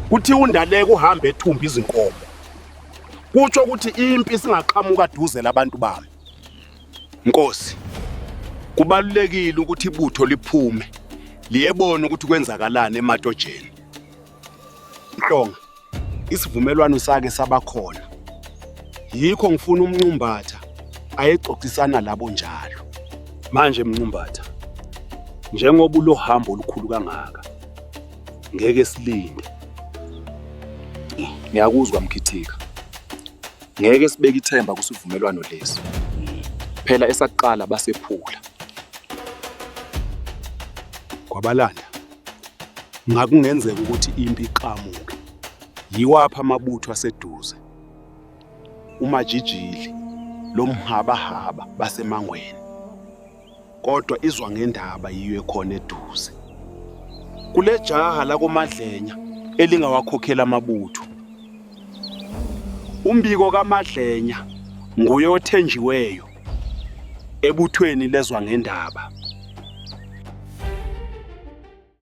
Kuthiwa uNdaleka uhamba ethumba izinkomo. Kutsho ukuthi impi singaqhamuka duze labantu bami. Nkosi, kubalulekile ukuthi ibutho liphume liyebona ukuthi kwenzakalani ematojeni. Mhlonga, isivumelwano sake sabakhona. Yikho ngifuna umncumbatha ayexoxisana labo njalo. Manje mncumbatha, njengoba ulohambo olukhulu kangaka, ngeke silinde. Ngiyakuzwa Mkhithika. Ngeke sibeke ithemba kusivumelwano lesi. Phela esakuqala basephula. Kwabalanda. Ngakungenzeka ukuthi impi iqhamuke. Yiwaphi amabutho aseduze? UMajijili lomhabahaba basemangweni. Kodwa izwa ngendaba yiyo ekhona eduze. Kule jaha lakoMadlenya elingawakhokhela amabutho. Umbiko kaMadlenya nguye othenjiweyo ebuthweni lezwa ngendaba.